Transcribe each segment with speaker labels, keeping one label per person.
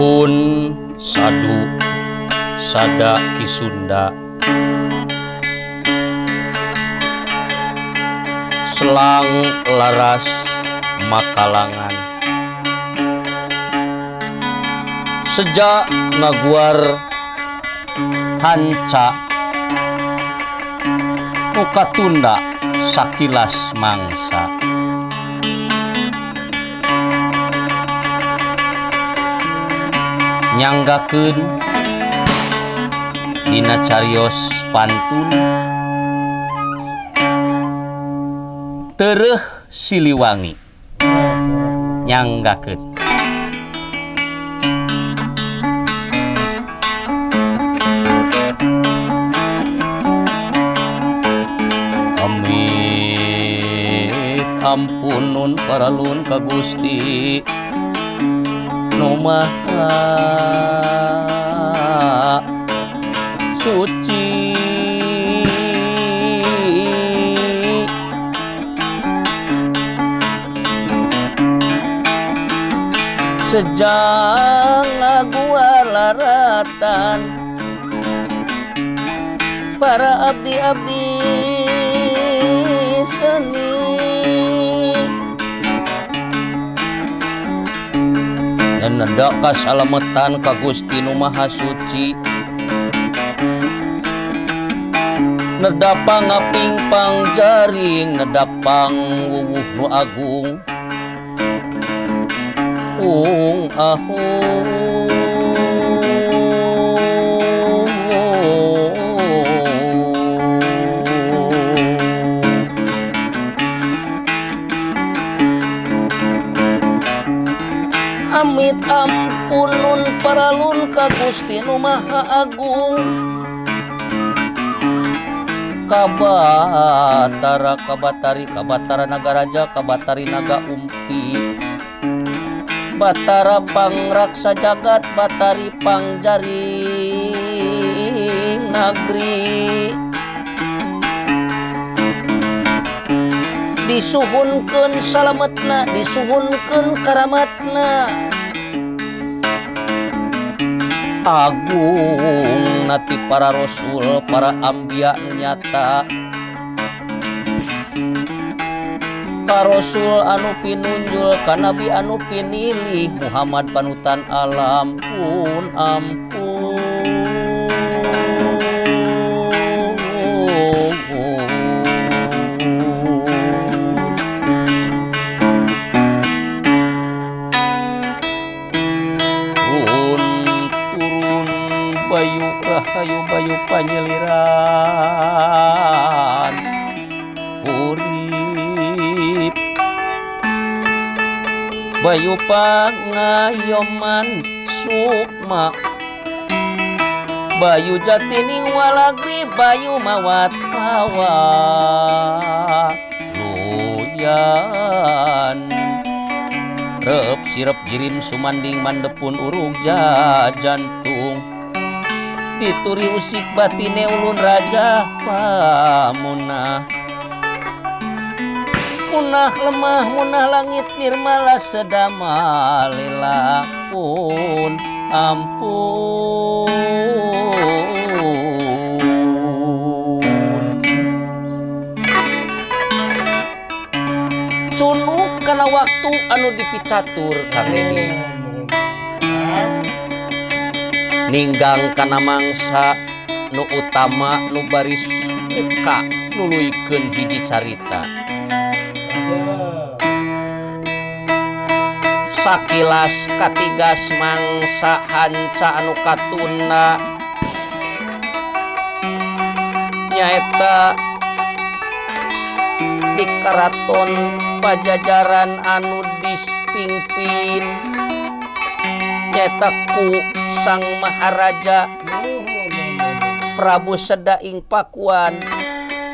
Speaker 1: Pun sadu sada Ki Sunda selang laras makalangan sejak ngaguar hanca nu katunda sakilas mangsa. Nyanggakeun dina carios pantun tereuh Siliwangi nyanggakeun. Amit ampun nun paralun ka Gusti nu Maha Suci. Sejang ngaguar laratan para abdi-abdi seni dan nendak kasalametan ka Gusti nu Maha Suci nedapang ngapingpang jaring nedapang wuwuh nu agung ung ahung. Amit ampun nun paralun ka Gusti nu Maha Agung kabatara kabatari kabatara nagaraja kabatari naga umpi Batara pangraksa jagat batari pangjaring nagri disuhunkeun salametna disuhunkeun karamatna agung nati para rasul para ambia nu nyata ka rasul anu pinunjul ka nabi anu pinilih Muhammad panutan alam pun ampun. Turun turun bayu rahayu bayu panyeliran urip bayu pangayoman sukma bayu jatining walagri bayu mawat hawa luyan rep sirep jirim sumanding mandepun urug jajantung dituri usik batine ulun raja pamunah munah lemah munah langit nirmala sedama lila pun ampun. Cunuk kana waktu anu dipicatur Kang Edi ninggang kana mangsa nu utama nu baris muka nuluykeun hiji carita. Sakilas katigas mangsa hanca anu katuna nyaeta di karaton Pajajaran anu dispingpin nyaeta ku Sang Maharaja Prabu Sedaing Pakuan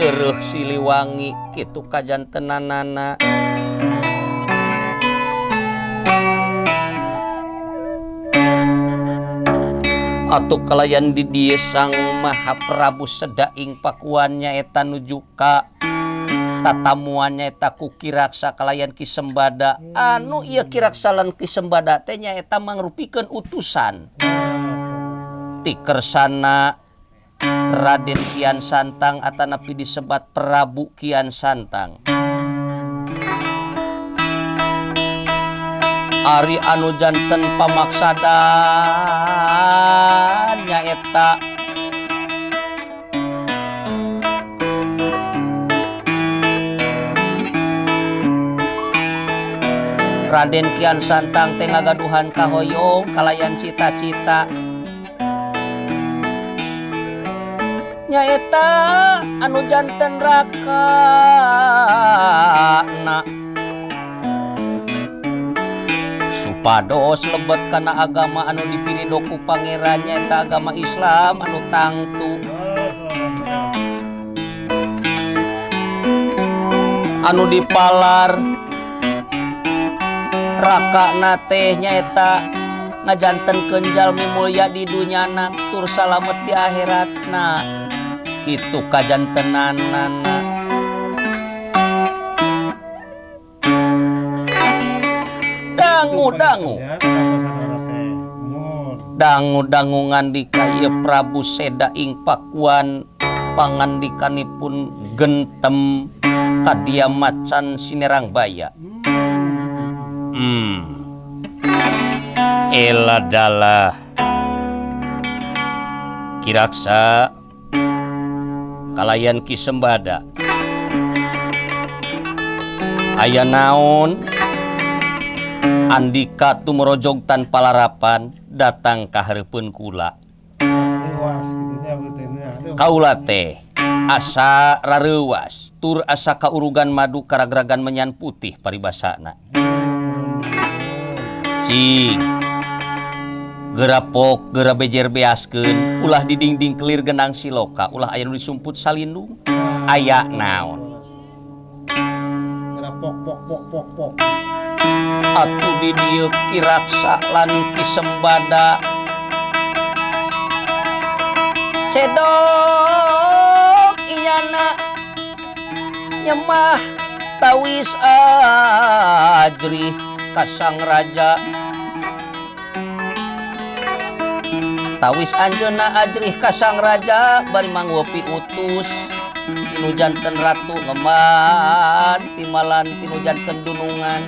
Speaker 1: tereuh Siliwangi kitu kajantenanana. Atuh kalayan di dieu Sang Maha Prabu Sedaing Pakuan nyaeta nuju ka Tatamuan nyaeta ku Ki Raksa kalayan Ki Sembada anu ieu Ki Raksa lan Ki Sembada teh nyaeta mangrupikeun utusan ti kersana Raden Kian Santang atanapi disebat Prabu Kian Santang. Ari anu janten pamaksadan nyaeta Raden Kian Santang teh ngagaduhan kahoyong kalayan cita-cita nyaeta anu janten rakana supados lebet kana agama anu dipirido ku pangeran nyaeta agama Islam anu tangtu anu dipalar rakana teh nyaeta ngajantenkeun jalmi mulya di dunyana tur salamet di akhiratna kitu kajantenanana. Dangu dangu dangu dangu ngandika ieu Prabu Seda ing Pakuan pangandikanipun gentem kadia macan sinerang baya. Ela dalah Ki Raksa kalayan Ki Sembada aya naon andika tumrojog tanpa larapan datang ka hareupeun kula. Kaula teh asa rareuwas tur asa kaurugan madu karagragan menyan putih paribasana. Cing gerapok gera bejer beaskeun ulah didingding kelir genang siloka ulah aya nu disumput salindung aya naon
Speaker 2: gera pok pok pok pok pok
Speaker 1: atuh di dieu Ki Raksa lan Ki Sembada cedok inyana nyemah tawis ajrih ka sang raja tawis anjeunna ajrih ka sang raja bari mangwepi utus tinu janten ratu ngeman timalan tinu janten dunungan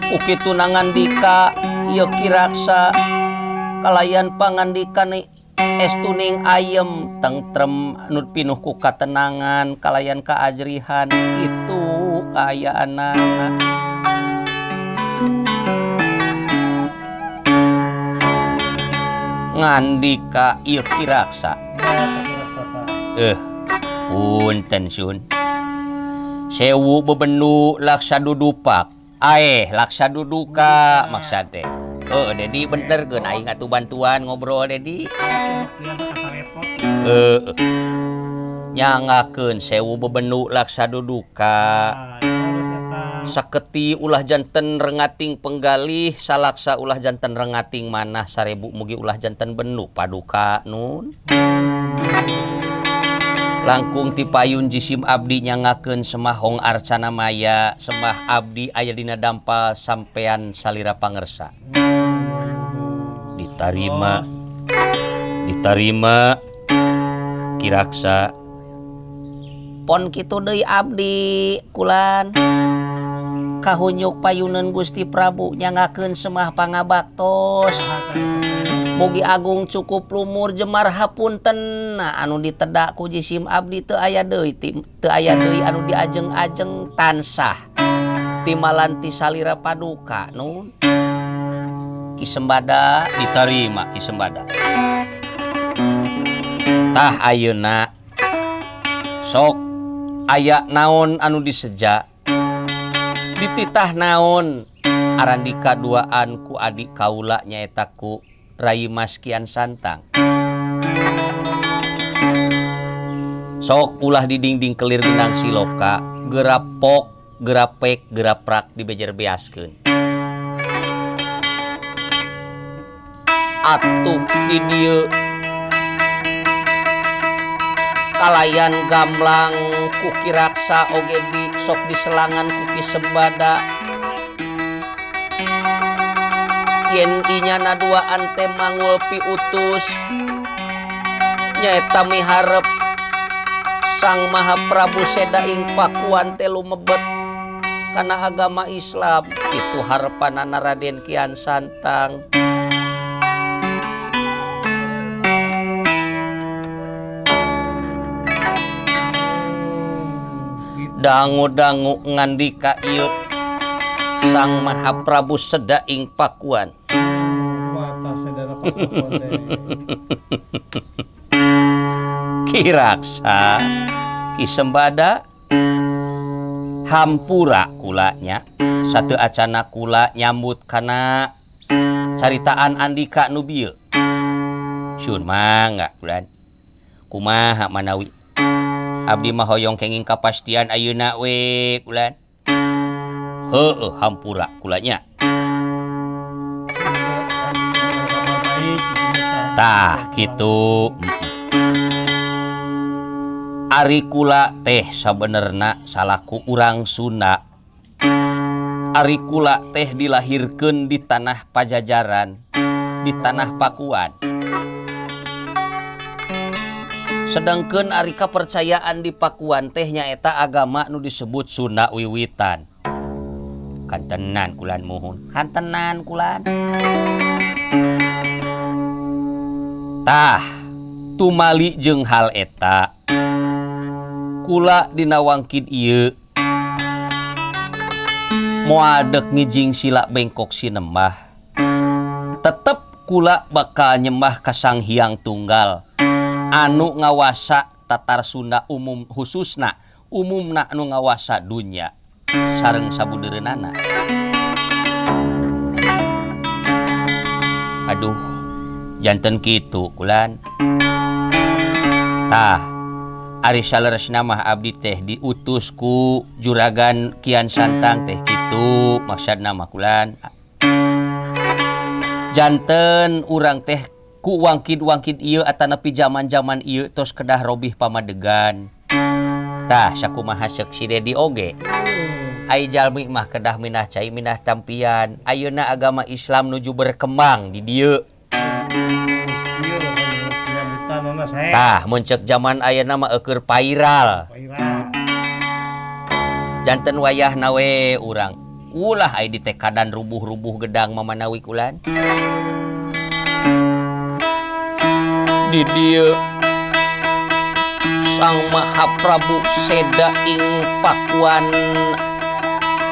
Speaker 1: ku kitu nangandika ieu Ki Raksa kalayan pangandikane estuning ayem tentrem anu pinuh ku katenangan kalayan kaajrihan kitu kaayaanana. Ngandika ieu Ki Raksa punten sun sewu bebendu laksa dudupak aeh laksa duduka maksad teh Dedi benerkeun aing atuh bantuan ngobrol Dedi nyangakeun sewu bebendu laksa duduka saketi ulah janten rengating penggalih salaksa ulah janten rengating manah sarebu mugi ulah janten bendu paduka nun langkung ti payun jisim abdi nyangakeun semah hong arcana maya semah abdi aya dina dampal sampean salira pangersa ditarima ditarima Ki Raksa pon kitu deui abdi kulan kahunyuk payuneun Gusti Prabu nyangakeun semah pangabaktos mugi agung cukup lumur jemar hapunten anu ditedak ku jisim abdi teu aya deui teu aya deui anu diajeng-ajeng tansah timalan ti salira paduka nun Ki Sembada ditarima Ki Sembada tah ayeuna sok aya naon anu diseja dititah naon arandika duaan ku adik kaula nyaeta ku Rai Mas Kian Santang sok ulah didingding kelir genang siloka gerapok gerapek geraprak dibejer beaskeun atuh di dieu Kalayan gamblang ku Ki Raksa oge di sok diselangan ku Ki Sembada. Yen inyana duaan teh mangul piutus nyaeta miharep Sang Maha Prabu Seda ing Pakuan teh lumebet kana agama Islam. Itu harepanana Raden Kian Santang. Dangu-dangu ngandika ieu Sang Maha Prabu Seda ing Pakuan. Ki Raksa, Ki Sembada, hampura kulanya satu acana kula nyambut kana caritaan andika nu bieu. Sun mangga kulan. Kumaha manawi abdi mah hoyong kenging kapastian ayeuna we kulan. Heueuh hampura kulanya. Tah kitu. Ari kula teh sabenerna salaku urang Sunda. Ari kula teh dilahirkeun di tanah Pajajaran, di tanah Pakuan. Sedangkeun ari kapercayaan di Pakuan teh nyaeta agama nu disebut Sunda Wiwitan. Kantenan kulan muhun, kantenan kulan. Tah, tumali jeung hal eta. Kula dina wangkid ieu moal deuk ngijing sila bengkok sinembah. Tetep kula bakal nyembah ka Sang Hyang Tunggal anu ngawasa tatar Sunda umum khususna umumna anu ngawasa dunya sareng sabudeureunana. Aduh, janten kitu kulan. Tah, ari saleresna mah abdi teh diutus ku Juragan Kian Santang teh kitu maksudna mah kulan. Janten urang teh ku wangkid-wangkid ieu atanapi zaman-zaman ieu tos kedah robih pamadegan. Tah sakumaha seuk si Dedi oge. Ai jalmi mah kedah minah cai minah tampian. Ayeuna agama Islam nuju berkembang di dieu. Tah mun ceuk zaman ayeuna mah eueur viral. Janten wayahna we urang. Ulah ai ditekadan rubuh-rubuh gedang mamanawi kulan. Di dieu Sang Maha Prabu Seda ing Pakuan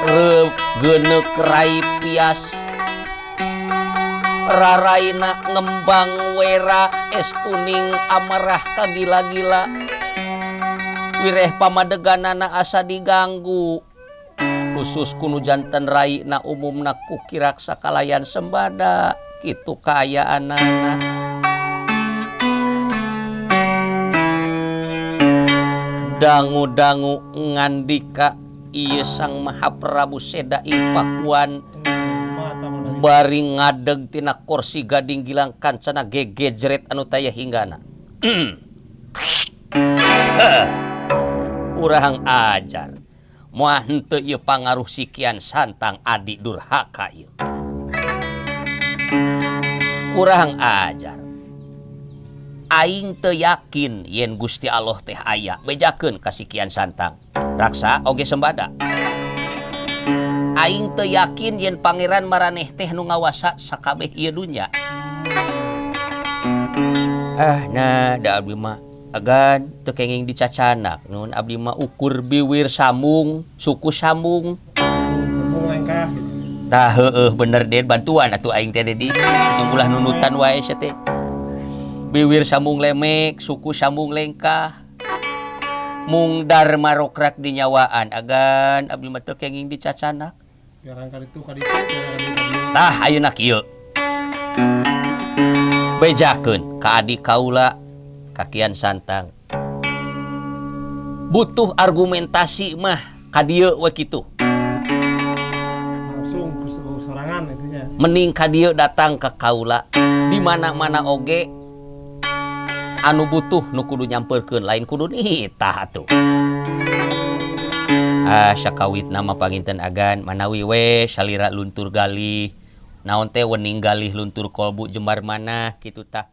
Speaker 1: reugeneuk rai pias. Raraina ngembang wera es kuning amarah kagila-gila. Wireh pamadeganana asa diganggu. Khusus kunu janten raina umumna ku Ki Raksa kalayan Sembada kitu kaayaanana. Dangu-dangu ngandika ieu Sang Maha Prabu Seda ing Pakuan bari ngadeg tina kursi gading gilang kancana gegejret anu taya hinggana. Kurang ajar. Moal henteu ieu pangaruh si Kian Santang adi durhaka ieu. Kurang ajar. Aing teu yakin yen Gusti Allah teh aya, bejakeun ka si Kian Santang. Raksa oge Sembada. Aing teu yakin yen pangeran maraneh teh nu ngawasa sakabeh ieu dunya. Ah, nah da abdi mah agan teu kenging dicacanak nun abdi mah ukur biwir sambung, suku sambung.
Speaker 2: Sambung lengkah gitu.
Speaker 1: Tah heueuh bener Den bantuan atuh aing teh Dedi. Jeung ulah nunutan wae sia teh. Biwir sambung lemek, suku sambung lengkah. Mung darma rokrak di nyawaan agan abdi mah teu kenging dicacanak.
Speaker 2: Jarang kaditu kaditu, jarang kaditu kadieu.
Speaker 1: Tah ayeuna kieu. Bejakeun ka adi kaula ka Kian Santang. Butuh argumentasi mah ka dieu we kitu.
Speaker 2: Langsung ku sorangan intinya.
Speaker 1: Mending ka dieu datang ka kaula. Di mana-mana oge Anu butuh nu kudu nyamperkeun, lain kudu nitah atuh. Ah, sakawit nama panginten agan manawi we salira luntur galih naon teh, wening galih luntur kolbu jembar mana kitu tah.